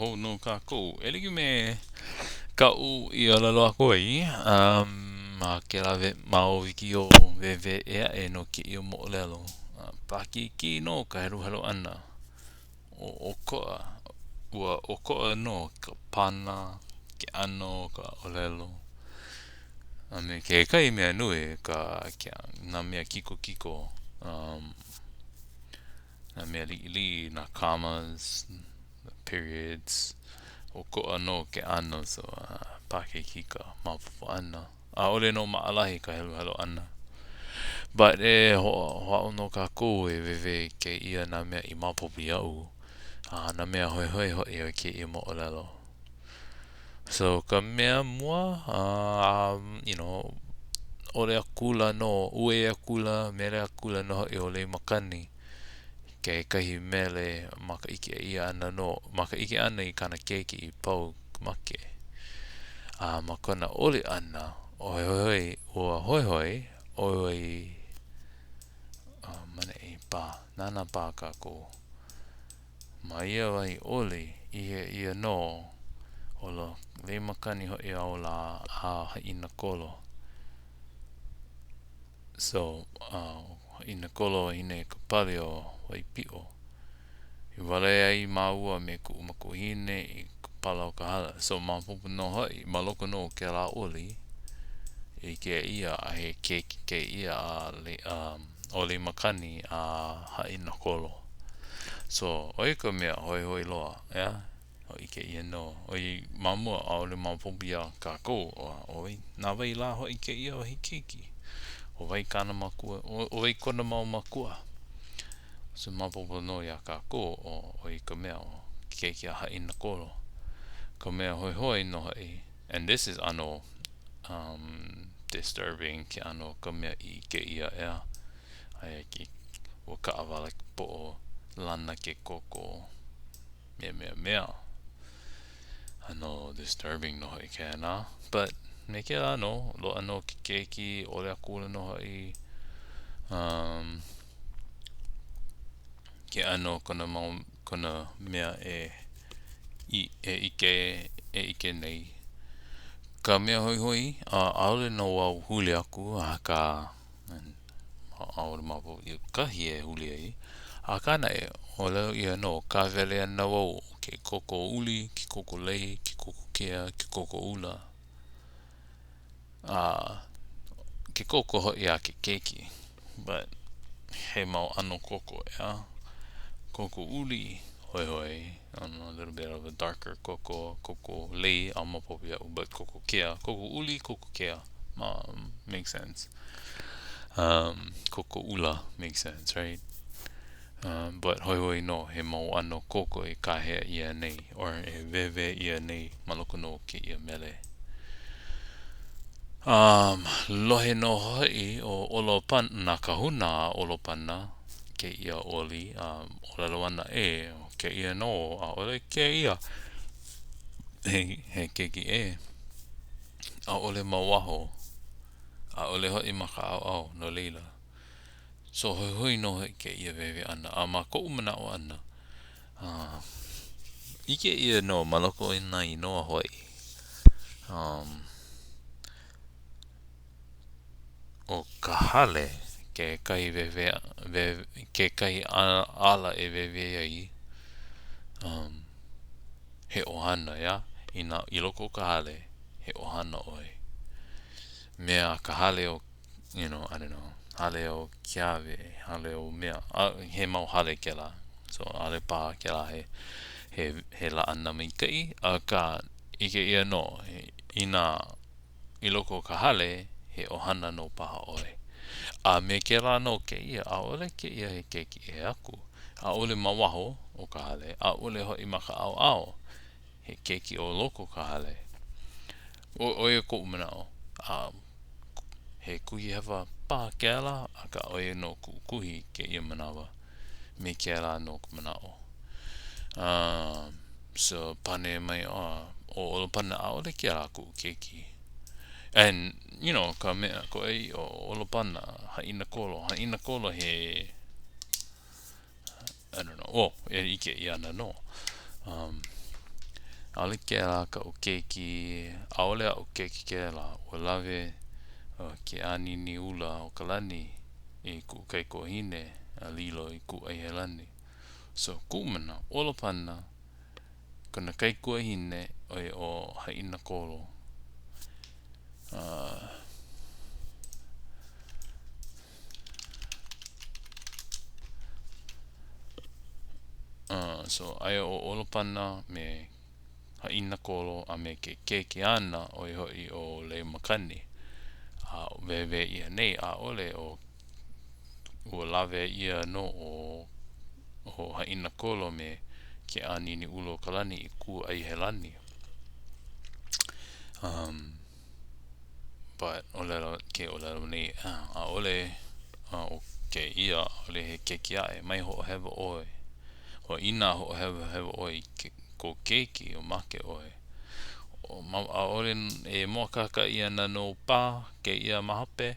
hou nō kākou. E like me kaʻu i ʻōlelo aku ai, um, ma kēlā mau wikiō wēwē ʻē aʻe no kēia moʻolelo. Paʻakikī nō ka heluhelu ʻana. ʻOkoʻa, ua ʻokoʻa nō ka pana, ke ʻano o ka ʻōlelo, a me kekahi mea nui, ka, nā mea kikokiko, um, nā mea liʻiliʻi, nā commas, periods, ʻokoʻa nō ke ʻano, so paʻakikī ka maopopo ʻana. ʻAʻole nō maʻalahi ka heluhelu ʻana. But e hoʻāʻo nō kākou e wēwē i kēia nā mea i maopopo iaʻu, a nā mea hoihoi hoʻi o kēia moʻolelo. So ka mea mua, um, you know, ʻoli akula nō, uē akula, mele akula nō hoʻi ʻo Leimakani kekahi mele ma ka ʻike ʻia ʻana nō, ma ka ʻike ʻana i kāna keiki i pau make. A ma kona ʻoli ʻana, hoihoi, ua hoihoi ʻoi a maneʻi paha, nānā paha kākou. Ma ia wahi ʻoli, ʻike ʻia nō ʻo Leimakani hoʻi a ola a Haʻinakolo. So, uh, Haʻinakolo wahine i ka pali o Waipiʻo. I walea ai māua me kuʻu makuahine i ka pala o ka hala. So, maopopo nō hoʻi, ma loko nō o kēlā oli, ʻike ʻia a he keiki kēia a um, ʻo Leimakani a Haʻinakolo. So, ʻo ia ka mea hoihoi loa, ʻeā? Hōʻike ʻia nō, ʻoiai ma mua ʻaʻole maopopo iā kākou, ʻo wai, na wai lā hoʻi kēia wahi keiki? ʻO wai kāna makua? ʻO wai kona mau makua? So maopopo nō iā kākou, ʻo ʻo ia ka mea, ʻo ke keiki a Haʻinakolo. Ka mea hoihoi nō hoʻi, and this is ʻano um, disturbing ke ʻano o ka mea i ʻike ʻia, ʻeā? Aia ke, ua kaʻawale ke poʻo, lana ke koko. Mea mea mea. ʻAno disturbing nō hoʻi kēnā. But me kēlā nō, loaʻa nō ke keiki, ʻoli akula nō hoʻi. Um, ke ʻano kona mau, kona mea e, i, e ʻike, e ʻike nei. Ka mea hoihoi, uh, ʻaʻole nō au huli aku, akā, ʻaʻole maopopo i kahi e huli ai. Akā naʻe, ʻōlelo ʻia nō, kāwele ana wau ʻo ke koko uli, ke koko lei, ke koko kea, ke koko ʻula. A ke koko hoʻi a ke keiki. But he mau ʻano koko, ʻeā? Koko uli, hoihoi, a little bit of a darker koko, koko lei, ʻaʻole maopopo iaʻu, but koko kea, koko uli, koko kea, um, makes sense. Um, koko ʻula makes sense, right? Um, but hoihoi nō, he mau ʻano koko e kāhea ʻia nei, or e wēwē ʻia nei ma loko nō o kēia mele. Um, lohe nō hoʻi ʻo Olopana, nā kāhuna a Olopana, kēia oli, a ʻōlelo ana, ē, ʻo kēia nō, ʻaʻole kēia he, he keiki ʻē. ʻAʻole ma waho, ʻaʻole hoʻi ma ka ʻaoʻao, no laila. So, hoihoi nō hoʻi kēia wēwē ʻana. A ma koʻu manaʻo ʻana, uh, ʻike ʻia nō ma loko o nā inoa hoʻi, um, ʻo ka hale kekahi wēwē, kekahi ala e wēwē ai, um, he ʻohana, ʻeā? Inā i loko o ka hale, he ʻohana ʻoe. Mea ka hale o, you know, I don't know, hale o Keawe, hale o mea, a he mau hale kēlā. So ʻaʻole paha kēlā he, he, he laʻana maikaʻi, akā, ʻike ʻia nō, inā i loko o ka hale, he ʻohana nō paha ʻoe. A me kēlā nō kēia, ʻaʻole kēia he keiki ʻē aku. ʻAʻole ma waho o ka hale, ʻaʻole hoʻi ma ka ʻaoʻao. He keiki o loko o ka hale. ʻO, ʻo ia koʻu manaʻo. A he kuhihewa paha kēlā, akā ʻo ia nō kuʻu kuhi i kēia manawa me kēlā nō ka manaʻo. Um, so pane mai ʻo Olopana, ʻaʻole kēlā kuʻu keiki. And, you know, ka mea, ko ʻo Olopana, Haʻinakolo, Haʻinakolo he, I don't know, oh, e ʻike ʻia ana nō. Um. ʻAʻole kēlā kaʻu keiki, ʻaʻole aʻu keiki kēlā, ua lawe Keʻaniniʻula o ka lani i kuʻu kaikuahine a lilo i Kūʻaihealani. So, kuʻu manaʻo, ʻOlopana, kona kaikuahine ʻo ia ʻo Haʻinakolo. Uh, uh, so aia ʻo ʻOlopana me Haʻinakolo a me ke keiki āna ʻo ia hoʻi ʻo Leimakani. A wehewehe ʻia nei, ʻaʻole ʻo ua lawe ʻia nō ʻo ʻo Haʻinakolo me Keʻaniniʻulaokalani i Kūʻaihelani. Um, but ʻōlelo, ke ʻōlelo nei, ʻaʻole ʻo kēia, ʻaʻole he keiki aʻe, mai hoʻohewa ʻoe. ʻO inā hoʻohewahewa ʻoe i ke, kou keiki, o make ʻoe. O, ma, ʻaʻole e mōakāka ʻia ana nō paha kēia ma hope,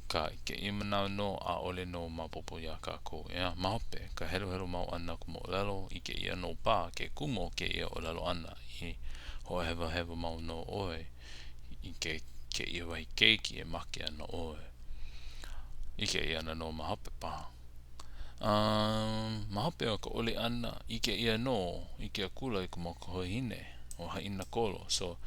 ka kēia manawa nō, ʻaʻole nō maopopo iā kākou. ʻEā, ma hope, ka heluhelu mau ʻana o ka moʻolelo, ʻike ʻia nō paha ke kumu o kēia ʻōlelo ʻana i hoʻohewahewa mau nō ʻoe i ke kēia wahi keiki e make ana ʻoe. ʻIke ʻia ana nō ma hope paha. Um, ma hope o ka ʻoli ʻana, ʻike ʻia nō, ʻike akula i ka makuahine ʻo Haʻinakolo. So,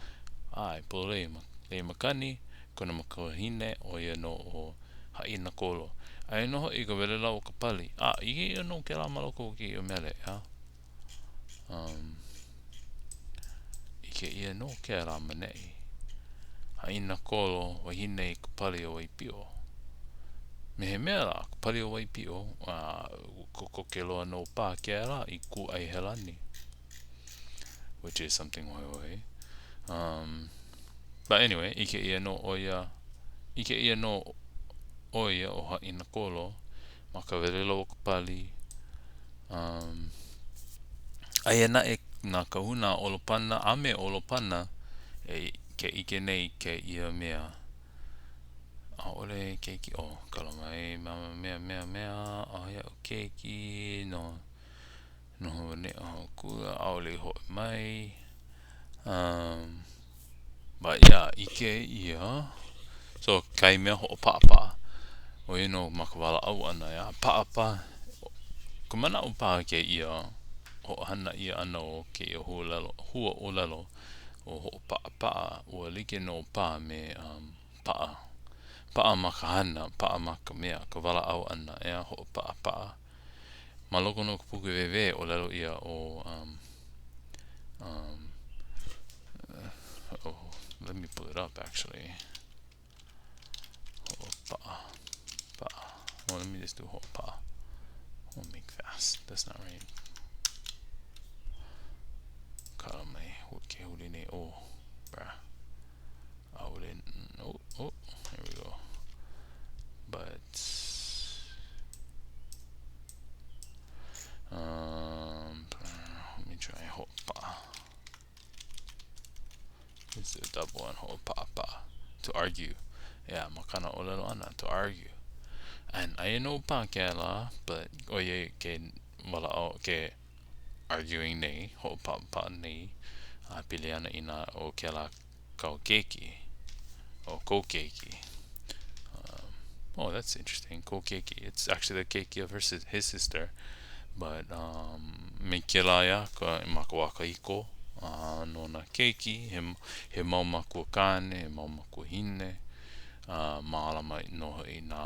ʻae, pololei, Leimakani, kona makuahine, ʻo ia nō ʻo Haʻinakolo. Aia nō hoʻi ka welelau o ka pali. A, ʻike ʻia nō kēlā ma loko o kēia mele, ʻeā? Um, ʻike ʻia nō kēlā ma neʻi. Haʻinakolo, wahine i ka pali o Waipiʻo. Me he mea lā, ka pali o Waipiʻo, a kokoke loa nō paha kēlā i Kūʻaihelani. Which is something hoihoi. Um, but anyway, ʻike ʻia nō ʻo ia, ʻike ʻia nō ʻo ia ʻo Haʻinakolo ma ka welelau o ka pali. Um, aia naʻe nā kahuna a ʻOlopana a me ʻOlopana e ke ʻike nei kēia mea. ʻAʻole keiki, oh, kala mai, mea, mea, mea, mea, ʻaʻohe aʻu keiki, no, noho neʻa kula, ʻaʻole i hoʻi mai. Um, but yeah, ʻike ʻia. So, kahi mea hoʻopaʻapaʻa. ʻO ia nō ma ka walaʻau ʻana, ʻeā, paʻa paha. Ka manaʻo paha kēia hoʻohana ʻia ʻana o kēia huaʻōlelo, huaʻōlelo ʻo hoʻopaʻapaʻa, ua like nō paha me um, paʻa. Paʻa ma ka hana, paʻa ma ka mea, ka walaʻau ʻana, ʻeā, hoʻopaʻapaʻa. Ma loko nō o ka puke wēwē, ʻōlelo ʻia ʻo um, um, oh, let me pull it up actually. Hoʻopaʻa, paʻa. Well, let me just do hoʻopaʻa. We'll make fast. That's not right. Kala mai, ke huli nei. Oh, bruh. ʻAʻole, oh, oh, here we go. But, um, let me try hoʻopaʻa. Let's do a double one, hoʻopaʻapaʻa. To argue. Yeah, ma kāna ʻōlelo ʻana, to argue. And aia nō paha kēlā, but ʻoiai ke walaʻau, ke arguing nei, hoʻopaʻapaʻa nei, a pili ana inā ʻo kēlā kāu keiki, ʻo kou keiki. Um, oh, that's interesting. Kou keiki. It's actually the keiki of her, his sister. But, um, me kēlā ʻeā, ka, ma ka wā kahiko, uh, no nā keiki, he, he mau makua kāne, he mau makuahine, uh, mālama nō hoʻi nā,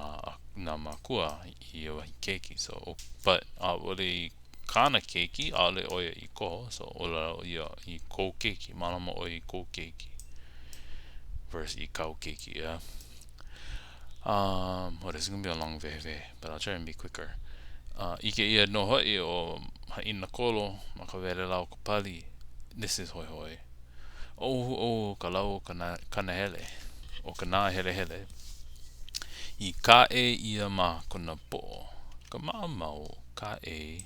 nā mākua i ia wahi keiki. So, but, ʻaʻole i kāna keiki, ʻaʻole ʻo ia i koho, so ʻōlelo ʻia i kou keiki, mālama ʻoe i kou keiki versus i kāu keiki, yeah. Um, well, this is gonna be a long wehewehe, but I'll try and be quicker. Uh, ʻike ʻia nō hoʻi ʻo Haʻinakolo ma ka welelau o ka pali. This is hoihoi. ʻOhuʻohu ka lau o ka kanahele, o ka nāhelehele i kāʻei ʻia ma kona poʻo. Ka maʻamau kāʻei,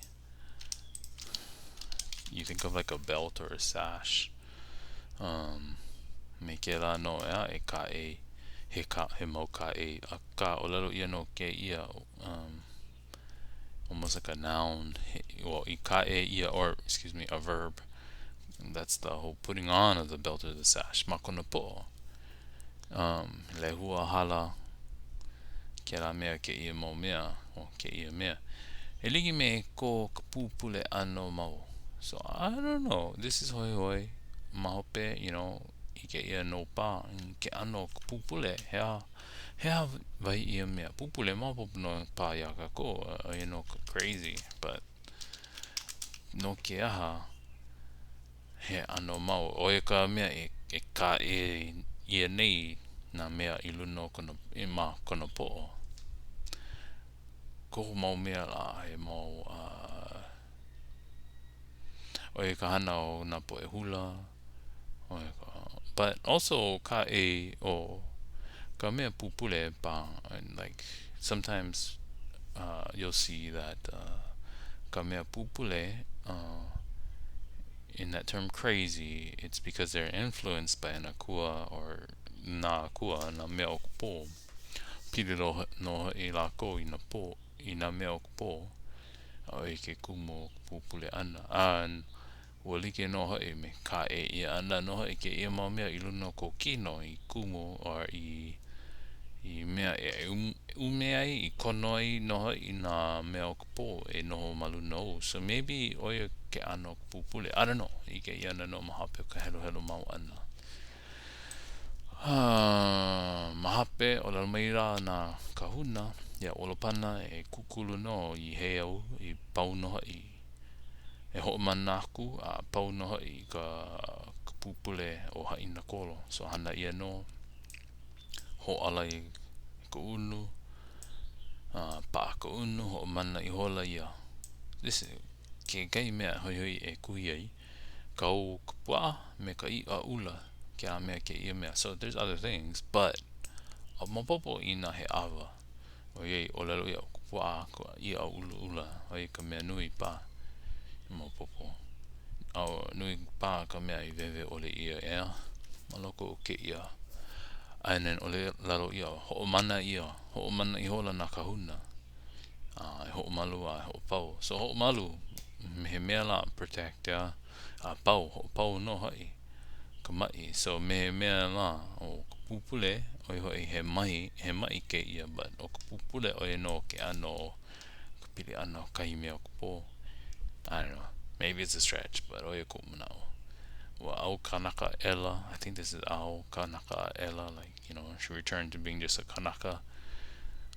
you think of like a belt or a sash. Um, me kēlā nō, ʻeā, e kāʻei, he, ka, he mau kāʻei, akā, ʻōlelo ʻia nō kēia, um, almost like a noun, well, i kāʻei ʻia, or, excuse me, a verb. That's the whole putting on of the belt or the sash. Ma kona poʻo. Um, lehua hala kēlā mea kēia mau mea, o kēia mea. E like me ko ka pūpule ʻano mau. So, I don't know. This is hoihoi. Ma hope, you know, i kēia nōpā, ke ʻano o ka pūpule, he aha, he aha wahi ia mea. Pūpule, maopopo nō pā iā kākou, ʻo ia nō ka crazy, but no ke aha he ʻano mau, ʻo ia ka mea e, e kāʻei ʻia nei nā mea i luna o kona, ma kona poʻo. Kohu mau mea lā, he mau, uh, ʻo ia ka hana o nā poʻe hula, ʻo ia ka, but also kāʻei o ka mea pūpule pā, and like, sometimes uh, you'll see that uh, ka mea pūpule, uh, in that term crazy, it's because they're influenced by an akua or nā akua, nā mea o ka pō. Pili nō hoʻi lākou i nā pō, i nā mea o ka pō, a ʻo ia ke kumu o ka pūpule ʻana. A ua like nō hoʻi me kāʻei ʻia ʻana nō hoʻi kēia mau mea i luna o kou kino i kumu or i i mea e ʻume ai, i kono ai nō hoʻi nā mea o ka pō e noho ma luna ou. So maybe ʻo ia ke ʻano o ka pūpule. I don't know. ʻIke ʻia ana nō ma hope o ka heluhelu mau ʻana. Ma hope, ʻōlelo mai la nā kāhuna iā ʻOlopana e kūkulu nō i heiau i pau nō hoʻi e hoʻomana aku a pau nō hoʻi i ka, ka pūpule o Haʻinakolo. So hana ʻia nō, hōʻala i ka unu, a paʻa ka unu, hoʻomana ihola ia. This is kekahi mea hoihoi e kuhi ai. Kau ka puaʻa me ka iʻa ʻula kēlā mea kēia mea. So there's other things, but a maopopo inā he ʻawa. ʻOiai ʻōlelo ʻia ʻo ka puaʻa ka iʻa ʻulaʻula, ʻo ia ka mea nui pā. Maopopo. A nui pā ka mea i wehewehe ʻole ʻia ʻeā ma loko o kēia. And then ʻōlelo ʻia, hoʻomana ʻia, hoʻomana ihola nā kāhuna. A e hoʻomalu a e hoʻopau. So hoʻomalu, me he mea lā, protect, ʻeā, a pau, hoʻopau nō hoʻi ka maʻi. So me he mea lā, ʻo ka pūpule, ʻo ia hoʻi he mahi, he maʻi kēia, but ʻo ka pūpule ʻo ia nō ke ʻano o ka pili ʻana o kahi mea o ka pō. I don't know. Maybe it's a stretch, but ʻo ia koʻu manaʻo. Ua ʻau kanaka aʻela, I think this is ʻau kanaka aʻela, like, you know, she returned to being just a kanaka.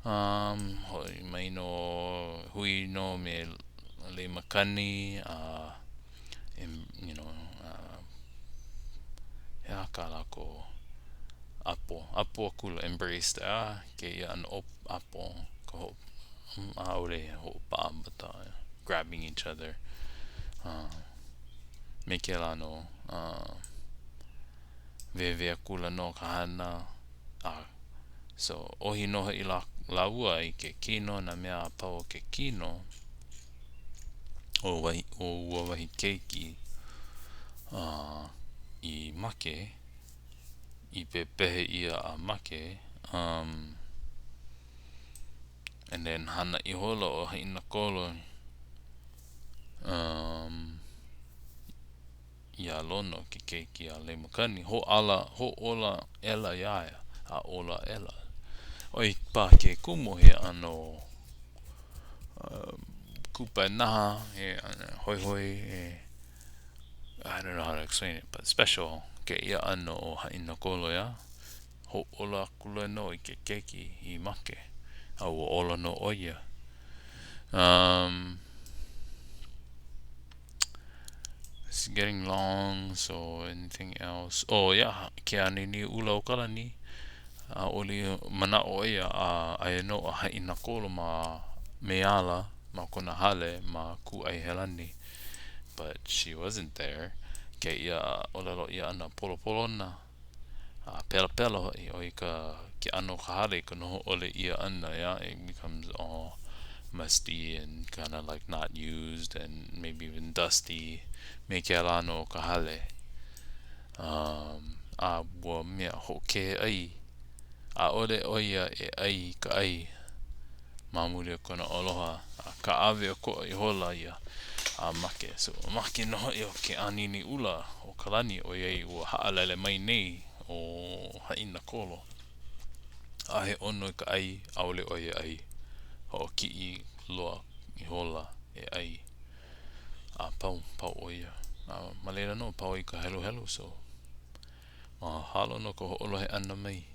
Um, hoʻi mai nō, hui nō me Leimakani, a, and, you know, uh, he aha kā lākou ʻapo, ʻapo akula, embraced, ah, kēia ʻano ʻapo, ka ho, ʻaʻole hoʻopaʻa, but uh, grabbing each other. Uh, me kēlā nō, uh, Wēwē akula nō ka hana, a so ʻohi nō hoʻi lāua i ke kino, nā mea a pau o ke kino o wahi, o ua wahi keiki a i make, i pepehi ʻia a make, um, and then hana ihola ʻo Haʻinakolo, um, iā Lono, ke keiki a Leimakani, hōʻala, hōʻola aʻela iā ia, a ola aʻela. ʻO ia pā ke kumu he ʻano um, kupaianaha, he ʻano hoihoi, he, I don't know how to explain it, but special kēia ʻano o Haʻinakolo, ʻeā. Hōʻola akula nō i ke keiki i make, a ua ola nō ʻo ia. Um, It's getting long, so anything else? Oh, yeah, Keaniniʻulaokalani. ʻAʻole i manaʻo ʻo ia a aia nō a Haʻinakolo ma me ala ma kona hale ma Kūʻaihelani. But she wasn't there. Kēia ʻōlelo ʻia ʻana polopolona. A pelapela hoʻi, ʻo ia ka ke ʻano o ka hale i ka noho ʻole ʻia ʻana, yeah, it becomes all musty and kinda like not used and maybe even dusty me kēlā ʻano o ka hale. Um, a ua mea hoʻokē ʻai, ʻaʻole ʻo ia e ʻai i ka ʻai ma muli o kona aloha, a kaʻawe ʻokoʻa ihola ia. A make. So, make nō hoʻi ʻo Keʻaniniʻula o Kalani ʻoiai ua haʻalele mai nei ʻo Haʻinakolo. A he ʻono i ka ʻai, ʻaʻole ʻo ia ʻai. Hoʻokiʻi loa ihola e ʻai. A pau, pau ʻo ia. A ma laila nō, pau ai ka heluhelu, so mahalo no ka hoʻolohe ʻana mai.